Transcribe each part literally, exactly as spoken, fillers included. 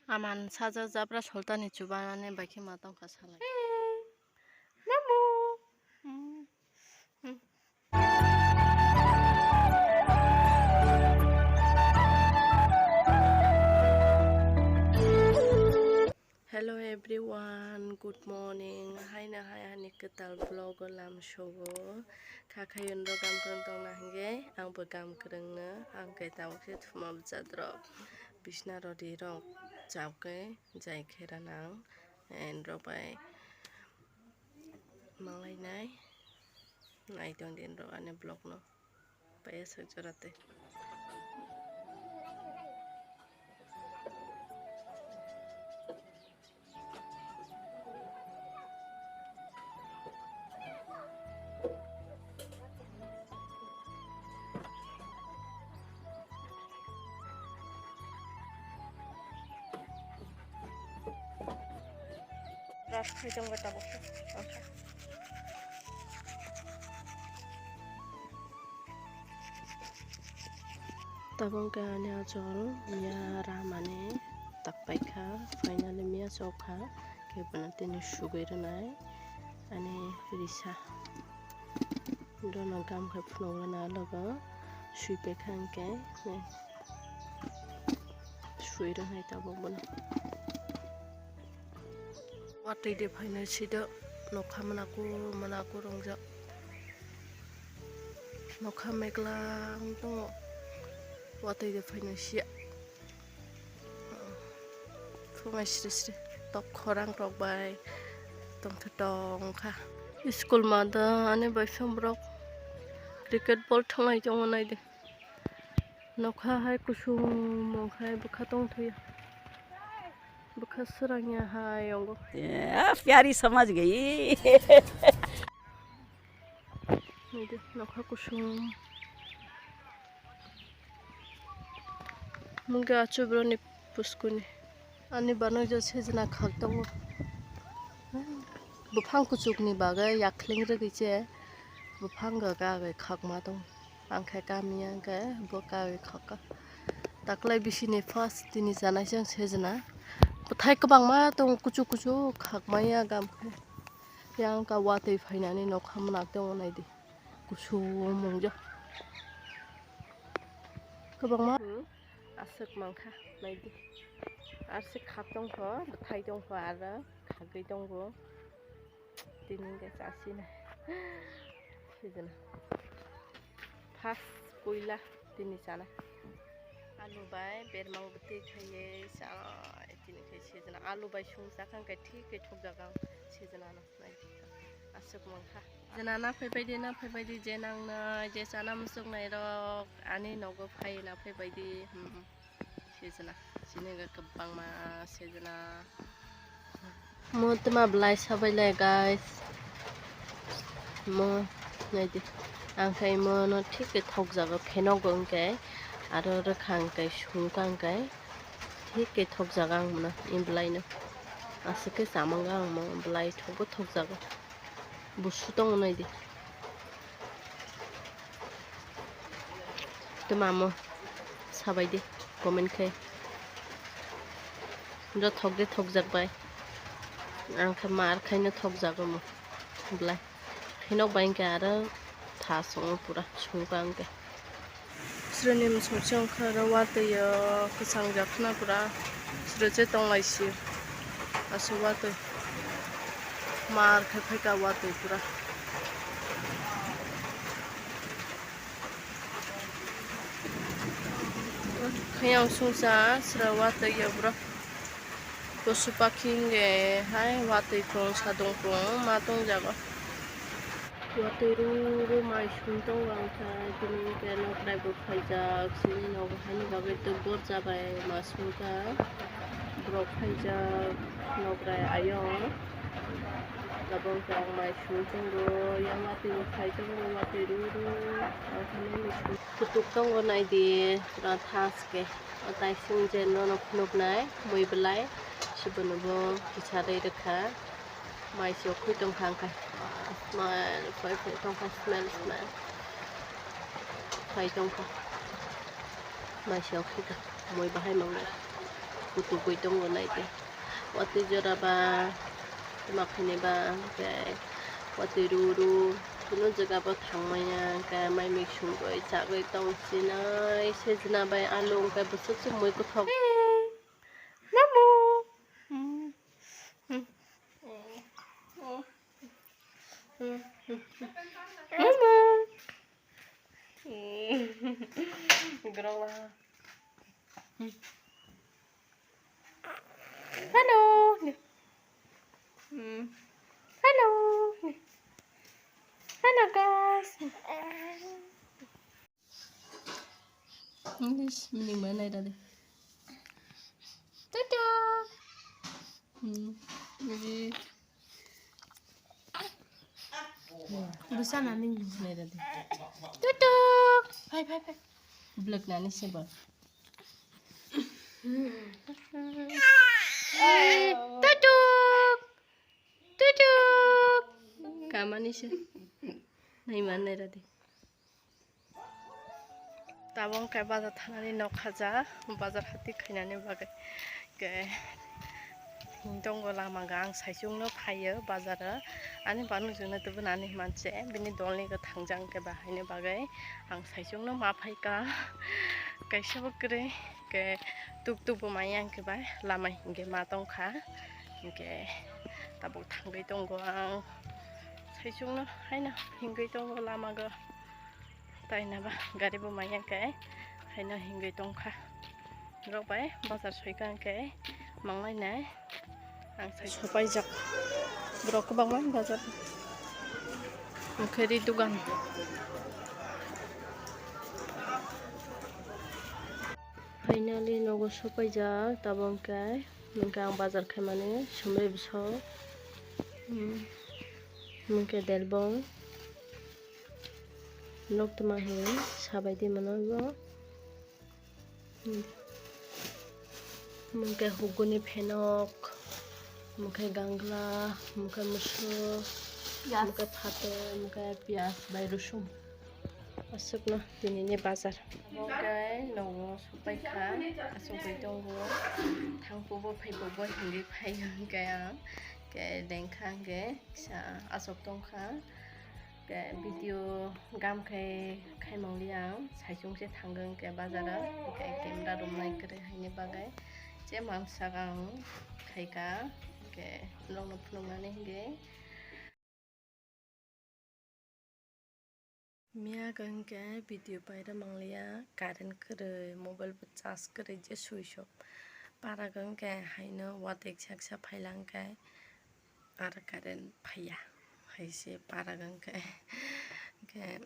Aman sajak jabra soltani chubanani bai khe ma tongkha salai. Hello everyone, good morning. Haino hai ani kwtal vlog o lam sogo. Kha khaiyunrok gam kwrwng tongna hwnkhe angbo gam kwrwngno, ang khe tabuk se thuma bwchadrok bisna rodi rok chawkhe jai khe ranang. Enrok bai manglai nai, nai tong di enrok ani vlog no. Paya sak jora tei. Ras khui tong ba tabuk. Tabuk khe ani achol ya ramani tak paikha, finally miya chokha, khe bono tini sugwi rwnai ani risa. Dono gam khe phunuk rwna logo sui paikha hwnkhe sui rwnai tabuk bono. Watwi de phainai sido nokha manaku manaku rongjak. Nokha meklang tongo. Watwi de phainai siya. Phungai sri sri tok khorang rok bai tongtha tongkha. School ma da ani bai phang borok cricket ball thwnglai tongo naidi. Nokha hai kusum mong khai bwkha tongthwi. Bwkha swrangya hai yongo. ए, प्यारी समझ गई। Naidi, nokha kusum. Mungke achu broni puskuni. Ani banai jo sejna khak tongo. Buphang kuchukni bagwi yakhleng rwgwi se buphang ga ga khakma tongo. Ang khe kamiya hwnkhe bo kagwi khaka. Taklai bisini first tini chanai se ang sejna. Bwthai kwbangma tongo kuchuk kuchuk khakmaya gam khe. Yang ka watwi phainani nokha mwnakhe tongo naidi. Kusum wngya. Kwbangma aswk mankha naidi. Arswk khak tongkho, bwthai tongkho aro khagwi tongo. Tini hwnkhe chasina. Sijana. First puila tini chana. Alu bai bermang bwtwi khaiwi cha tini khe sijana. Alu bai sung chakha hwnkhe thik khe thokjak ang sijana no. Aswk mankha. Jena na phaibaidi, na phaibaidi, je nangno je chana muchuknairok ani nogo phai na phaibaidi. Hmm. Sijana. Chini ga kwbangma sijana. Mo tma belai sabailai, guys. Mo naidi. Ang khai mo no thik khe thokjago, phenogo hwnkhe aro rwkha hwnkhe sungkha hwnkhe thik khe thokjago ang mono, im belai no. Aswk khe chamang ang mo belai thokbo thokjago. Busu tongo naidi. Tei mamo sabai di comment khai. Ro thok de thokjak bai. Ang khe mar khaino thokjago mo. Belai. Khaino bai hwnkhe aro tha songo pura sungkha hwnkhe. Sreni mosong se wngkha oro watwi o kwchang jak khna pura srwi se tong lai si aswk watwi mar khe phaikha watwi pura. Khayang sungsa sra watwi o borok. Posu pakhi hwnkhe hai watwi kung sadung kung ma tongjago. Watwi rw rw mai sum tongo ang kha, tini hwnkhe nokrai bo phaijak, chini nogo haini bagwi tei borja bai ma sum kha. Borok phaijak nokrai ayang. Tabuk hwnkhe ang mai sum tongo, yang watwi bo phai tongo, watwi rw rw ang kha nini sum. Kutuk tongo naidi, pura thaske. O taising je nono phunuknai mui belai, sibono bo kisa rwi rwkha. Mai se okhui tongkha hwnkhe. Smile, phai phai tongkha, smile, smile. Phai tongkha. Maisok khika moi bahai mangai. Kutugwi tongo naidi. Watwi jora ba, tuma khainai ba, hwnkhe watwi rw rw. Kunu jaga bo thangmaya, hwnkhe mai mui sungwi chagwi tong sinai. Sejna bai alu hwnkhe bwswk se moi kwthok. Mamu. Mamu. Grola. Hello. Hello. Hello, guys. English meaning mana ada deh. Tutu. Hmm. Jadi Bisa nani naira di. Tutuk. Phai, phai, phai. Blek nani seba. Tutuk. Tutuk. Kamani se. Nai man naira di. Tabuk khe bazar thangnani nok haja, bazar hati khainani bagwi. Khe tongo lama o ang saichungno phaio bazaro. Ani banukjwkno tubunani manse bini dolni gw thangjak khe bahaini bagwi ang saichungno ma phaikha. Kaisa bo kwrwi khe tuk tuk bo maya hwnkhe bai lama hinkhe ma tongkha. Hinkhe tabuk thangwi tongo ang saichungno haino hingwi tongo lama o. Taina ba gari bo maya khe haino hingwi tongkha. Rok bai bazar soika khe manglai nai. Ang sai sopaijak. Borok kwbangma bazar. Okheri dugan. Finally nogo sopaijak tabuk khe. Hwnkhe ang bazar khaimani sumui bwswk, hmm, hwnkhe delbong, nok tuma hinwi sabai di mano bo, hmm, hwnkhe huguni phenok, hwnkhe gangla, hwnkhe musuk, hwnkhe phato, hwnkhe piyaj bai rusum. Aswkno tinini bazar. Omo khe nogo sopai kha, asugwi tongo. Thangkukgo phaibo hingwi phai hwnkhe ang khe lengkha hwnkhe kisa aswk tongkha. Khe video gam khe khaimang liya ang, saichung se thangkha hwnkhe bazaro, hwnkhe camera room nai kwrwi haini bagwi che mansak ang khaikha, hwnkhe norokno phunuknani hwnkhe. Miya hwnkhe video paira mangliya, current kwrwi, mobile bo charge kwrwi je switch off. Para hwnkhe haino watwi saksa phaila hwnkhe aro current phaiya. Hai se para hwnkhe, hwnkhe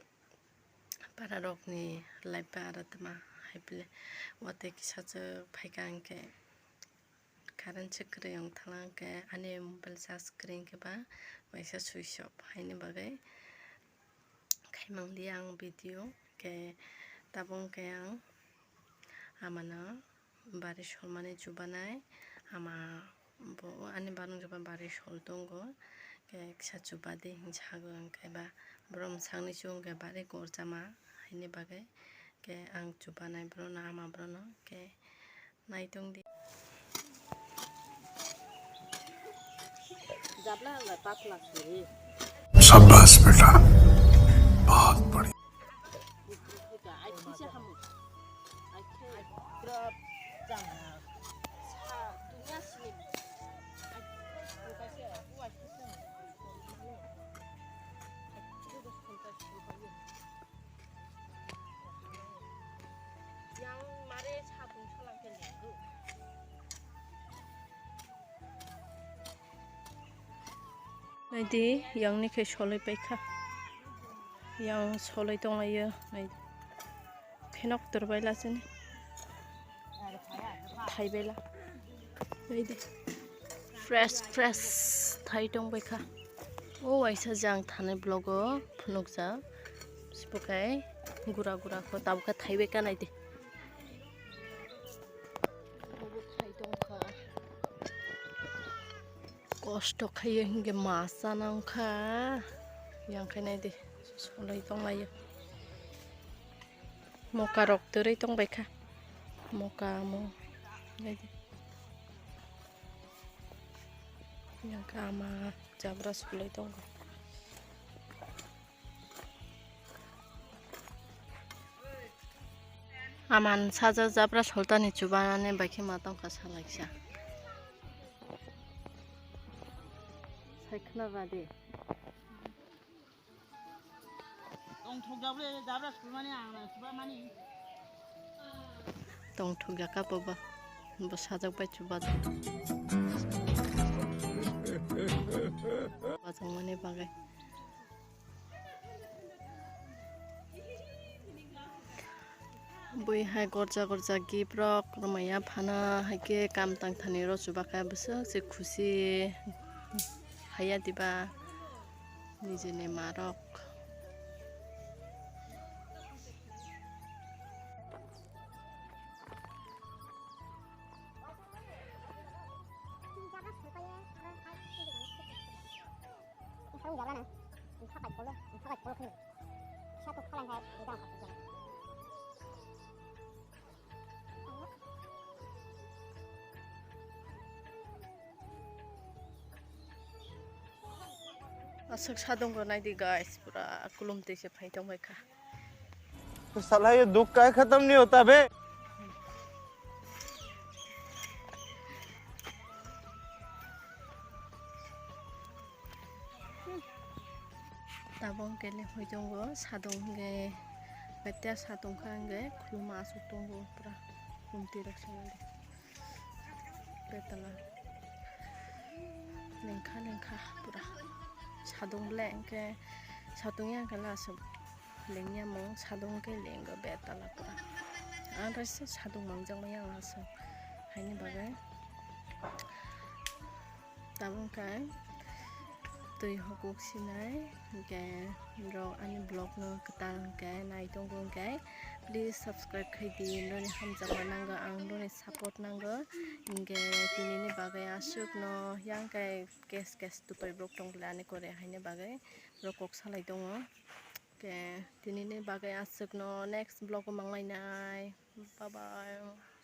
para rokni life ba aro tma hai pile watwi kisa se phaikha hwnkhe. Current se kwrwi wng thangla hwnkhe ani mobile charge kwrwi hwnkhe ba waisa switch off haini bagwi khaimang liya ang video. Hwnkhe tabuk hwnkhe ang amano bari solmani chubanai, ama bo ani barung chuba bari sol tongo. Hwnkhe kisa chubadi hinwi sago hwnkhe ba borok mwsakni chukhe bari gorjama haini bagwi. Hwnkhe ang chubanai borokno ama borokno hwnkhe Naitung di. शाबाश बेटा, बहुत बढ़िया। Yang mare sa tong salang khe liya. Naidi, yang ni khe soloi paikha. Yang soloi tonglaio, naidi. Phenok torbai la chini. Thaibai la. Naidi. Fresh, fresh thai tong bai kha. O waisa jang thanai blogo phunukjak. Sibo khai gura gura kho tabukhe thaibai kha naidi. Obo thai tong kha. Kosto khaiya hingke ma chana wngkha. Yang khai naidi soloi tonglaio. Moka rok twrwi tongbaikha. Moka mo. Naidi. Yang kha ama jabra sulai tongo. Aman sajak jabra soltani chubanani bai khe ma tongkha salaisa. Sai khna ba de. Tongthok jabra, jabra sulmani ang na subamani. Tongthok jaka bo ba. Bo sajak bai chuba. Bajang mani bagai. Bui hai gorja gorja gift rok rwmaya phano hai khe kam tang thani rw chuba kha bwswk se khusi haiya diba nijini ma rok. Aswk sadongo naidi guys, pura kulum twi se phai tongbaikha. साला ये दुख का खत्म नहीं होता बे। Tabok hwnkhe le hoi tongo, sadong hwnkhe, betya sadong kha hwnkhe khuluma aswk tongo pura, khumti rok songwi. Betala lengkha lengkha pura. Sadong le hwnkhe, sadong ya hwnkhe le aswk lengya mung, sadong hwnkhe lengo betala pura. Ang kaisa sadong mangjak maya ang aswk haini bagwi. Tabuk khe twi hokuk sinai, hwnkhe norok ani vlog no kwtal hwnkhe nai tongo hwnkhe, please subscribe khai di, norokni hamjakma nango ang, norokni support nango, hwnkhe tinini bagwi aswk no yang khe case case tupai borok tong bwle ani kore haini bagwi borok kok salai tongo, hwnkhe tinini bagwi aswk no next vlog o manglainai, bye bye.